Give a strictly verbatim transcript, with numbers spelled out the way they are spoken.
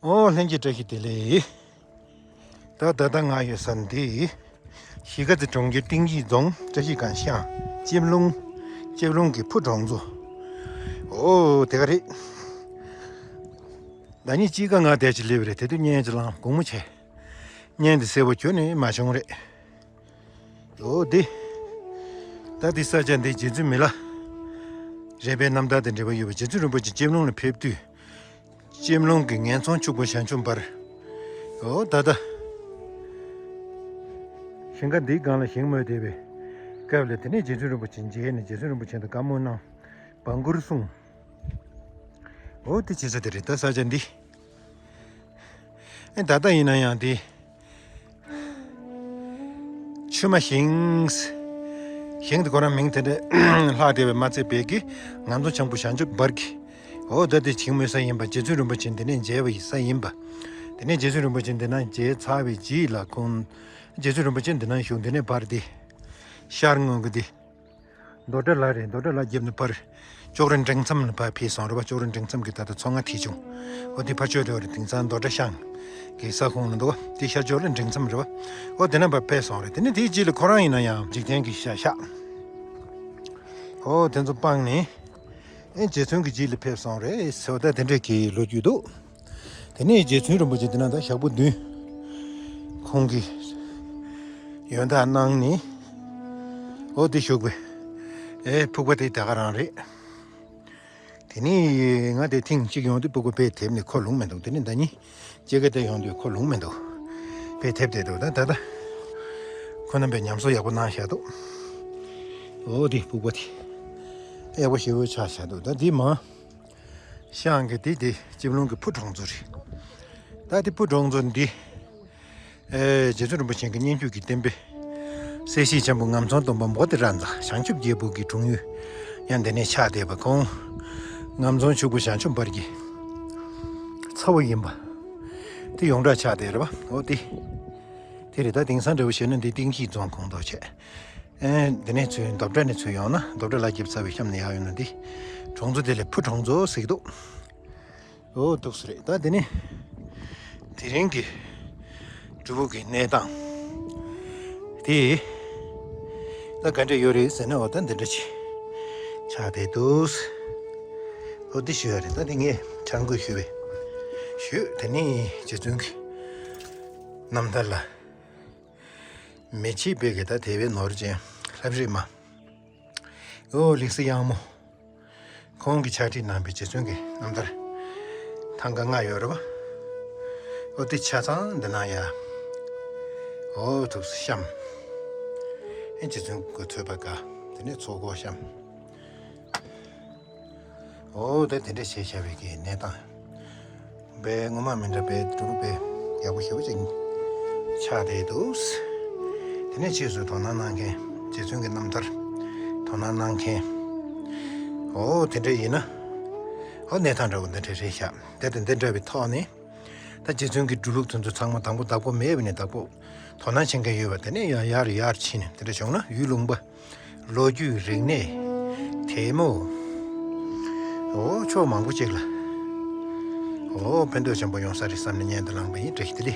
ཨོ་ལྷན་རྒྱས་བཀྲ་ཤིས་བདེ་ལེགས། ད་ད་ལྟ་ང་ཡོད་ས་འདི་གཞིས་ཀ་རྩེ་གྲོང་ཁྱེར་སྟེང་གཞིས་རྫོང་བཀྲ་ཤིས་སྒང་ཤང་ལྕེབ་ལུང་། ལྕེབ་ལུང་གི་ཕུ་གྲོང་ཚོ། ཨོ་དེ་ག་རེད། ཟླ་ཉིན་གཅིག་ཀ་ང་དེ་ཅིག་སླེབས་རེད། དེ་དུས་བརྙན་ཅིག་བླངས་དགོང་མོ་བྱས། བརྙན་དེ་གསལ་པོ་ཁྱོན་ནས་མ་བྱུང་རེད། ཨོ་དེ། ད་དེ་ས་ཆ་འདི་རྗེ་བཙུན་མི་ལ་རས་པའི་རྣམ་ཐར་དང་འབྲེལ་བ་ཡོད་པ། རྗེ་བཙུན་རིན་པོ་ཆེ་ལྕེབ་ལུང་ལ་ཕེབས་དུས། ལྕེབ་ལུང་གི་ངན་ཚོང་ཕྱུག་པོ་ཞང་ཆུ་འབར། ཨོ་ད་ད། ཞིང་ཁ་འདིའི་སྒང་ལ་ཞིང་རྨོས་བསྡད་པའི་སྐབས་ལ། དེ་ནས་རྗེ་བཙུན་རིན་པོ་ཆེ་མཇལ་ནས་རྗེ་བཙུན་རིན་པོ་ཆེ་དང་བཀའ་མོལ་གནང་། བང་བཀུར་གསུངས། ཨོ་དེ་བྱེད་ས་དེ་རེད། ད་ས་ཆ་འདི། ཨེ་ད་ལྟ་ཡིན་ན་ཡང་དེ། ཆུ་མ་ཞིང་། ཞིང་དེ་ཁོ་རང་མིང་དེ་འདྲ་ལྷག་བསྡད་པས་མ་ཚད་པའི་གི་ངན་ཚོང་ཆང་བུ་ཞང་ཆུ་འབར་གི། འོ་ད་དེ་ཞིང་རྨོ་ས་ཡིན་པ། རྗེ་བཙུན་རིན་པོ་ཆེ་འདི་ནས་མཇལ་བ་ཡི་ས་ཡིན་པ། དེ་ནས་རྗེ་བཙུན་རིན་པོ་ཆེ་འདི་ན་མཇལ་ཚར་བའི་རྗེས་ལ་ཁོང་། རྗེ་བཙུན་རིན་པོ་ཆེ་འདི་ན་བཞུགས། འདི་ནས་བར་དེ། ཤར་ངོས་ཀྱི་དེ། རྡོ་གྲྭ་ལ་རེད། རྡོ་གྲྭ་ལ་རྒྱབ་ནས་ཕར། ཅོག་རི་འབྲིང་མཚམས་ལ་ཕར་ཕེབས་སོང་རེད་པ། ཅོག་རི་འབྲིང་མཚམས་ཀྱི་ད་ལྟ་མཚོ་རྔ་མཐིལ་ཆུང་། འོ་དེ་ཕར་ཕྱོགས་རེད་པ། རེད། དེང་སང་རྡོ་གྲྭ་ཤང་གི་ས་ཁོངས་ལ་འདུག་པ། དེ་ཤར་ཕྱོགས་ལ་འབྲིང་མཚམས་རེད་པ། འོ་དེ་ན་ཕར་ཕེབས་སོང་རེད། དེ་ནས་དེའི་རྗེས་ལ་ཁོ་རང་ཡིན་ན་ཡང་འཇིག་རྟེན་གྱི་ཤ་ཤ། འོ་དེ་ཚོ་སྤངས་ནས། ཨེ་རྗེ་བཙུན་གྱི་རྗེས་ལ་ཕེབས་སོང་རེད་ཟེར་བ་ད་དེ་འདྲས་ཀྱི་ལོ་རྒྱུས་འདུག། དེ་ནས་རྗེ་བཙུན་རིན་པོ་ཆེ་དེ་ན་ད་ཞག་པོ་བདུན་ཁོང་གིས་ཡོན་བདག་གནང་ནས། འོ་དེ་བཞུགས་པའི་ཨེ་ཕུག་པ་དེ་ད་ག་རང་རེད། དེ་ནས་ང་དེ་ཐེངས་གཅིག་ཡོང་དུས་ཕུག་པ་དཔེ་དེབ་ནས་ཁོ་ལུང་མི་འདུག། དེ་ནས་ཟླ་ཉིན་གཅིག་ག་དེ་ཡོང་དུས་ཁོ་ལུང་མི་འདུག། དཔེ་དེབ་དེ་འདུག། ད་ད་ད་ཁོ་རྣམ་པས་ཉམས་གསོ་ཡག་པོ་གནང་བཞག་འདུག། འོ་དེ་ཕུག་པ་དེ་ཡག་པོ་ཞེ་པོ་ཆགས་བཞག་འདུག། ད་འདི་མ། ཤང་གི་དེ་དེ་ལྕེབ་ལུང་གི་ཕུ་གྲོང་ཚོ་རེད། ད་དེ་ཕུ་གྲོང་ཚོ་འདི། ཨེ་རྗེ་བཙུན་རིན་པོ་ཆེ་གི་སྙན་བརྒྱུད་ཀྱི་བསྟན་པའི་གསལ་བྱེད་ཆེན་པོ་ངམ་ཚང་སྟོན་པ་མོ་ཏི་ར་ཛ་བྱང་ཆུབ་རྒྱལ་པོ་གི་འཁྲུངས་ཡུལ་ཡང་འདི་ནས་ཆགས་བསྡད་པ། ཁོང་ངམ་ཚང་ཕྱུག་པོ་ཞང་ཆུ་འབར་གྱི་ཚ་བོ་ཡིན་པ་དེ་ཡོངས་གྲགས་ཆགས་བསྡད་རེད་པ། འོ་དེ་དེ་རེད། ད་དེང་སང་འདྲ་བོ་བཤད་ན་འདི་སྟེང་གཞིས་རྫོང་ཁོངས་གཏོགས་བྱས། ཨེ་འདི་ནས་ཚུར་མདོ་བྲག་ནས་ཚུར་ཡོང་ན། མདོ་བྲག་ལ་རྒྱབ་ཚ་བའི་གཤམ་ནས་ཡར་ཡོང་ན་འདི་གྲོང་ཚོ་དེ་ལ་ཕུ་གྲོང་ཚོ་ཟེར་གྱི་འདུག། འོ་འདུག་སེ་རེད། ད་དེ་ནས་དེ་རིང་གི་སྒྲུབ་ཕུག་གི་གནས་སྟངས་དེ་ད་ག་འདྲ་ཡོད་རེད་ཟེར་ན། འོ་ད་འདི་འདྲ་ཅིག་ཆགས་བསྡད་འདུག། འོ་འདི་ཞུ་ཡ་རེད། ད་དེ་ངས་འཆར་འགོད་ཞུས་པས་ཞུས། དེ་ནས་རྗེ་བཙུན་གྱི་རྣམ་ཐར་ལ། མི་ཕྱེད་པའི་གི་ད་དེ་བའི་ནོར་ཅན་ལྷ་བྲིས་མ། ཨོ་ལེགས་སེ་ཡག་མོ། ཁོང་གིས་ཕྱག་བྲིས་གནང་པའི་རྗེ་བཙུན་གྱི་རྣམ་ཐར་ཐང་ག་ལྔ་ཡོད་རེད་པ། ཨོ་དེ་ཆ་ཚང་འདི་ན་ཡ། ཨོ་ཐུགས་སུ་བཤམས། ཨེ་རྗེ་བཙུན་གྱི་ཚོད་པ་ག། དེ་ནས་ཚོགས་གོ་བཤམས། ཨོ་དེ་དེ་འདྲ་བྱས་བཞག་པའི་གི་གནས་སྟངས། དཔེ་ངོ་མ་མི་འདྲ་བའི་སྒྲུབ་པའི་ཡག་པོ་ཞེ་པོ་ཅིག་ཆགས་བསྡད་འདུག། དེ་ནས་ཕྱིས་སུ་དོ་སྣང་གནང་མཁན། རྗེ་བཙུན་གྱི་རྣམ་ཐར་དོ་སྣང་གནང་མཁན། ཨོ་དེ་འདྲ་ཡིན་ན། ཨོ་གནས་སྟངས་འདྲ་བོ་འདི་འདྲ་རེད་ཤག། དེ་དང་འདི་འདྲ་བའི་ཐོག་ནས། ད་རྗེ་བཙུན་གྱི་སྒྲུབ་ལུགས་དེ་ཚོ་ཚང་མ་དང་པོ་བདག་པོ་མེད་པ་ནས་བདག་པོ་དོ་སྣང་བྱེད་མཁན་ཡོད་པ། དེ་ནས་ཡང་ཡར་ཡར་ཕྱིན་ནས་དེ་འདྲ་བྱུང་ན། ཡུལ་ལུང་པ། ལོ་རྒྱུས་རིག་གནས། དེ་མོ། ཨོ་ཕྱོགས་མང་པོ་ཅིག་ལ། ཨོ་ཕན་ཐོགས་ཆེན་པོ་ཡོང་ས་རེད་བསམ་ནས་བརྙན་དུ་བླངས་པ་ཡིན། བཀྲ་ཤིས་བདེ་ལེགས།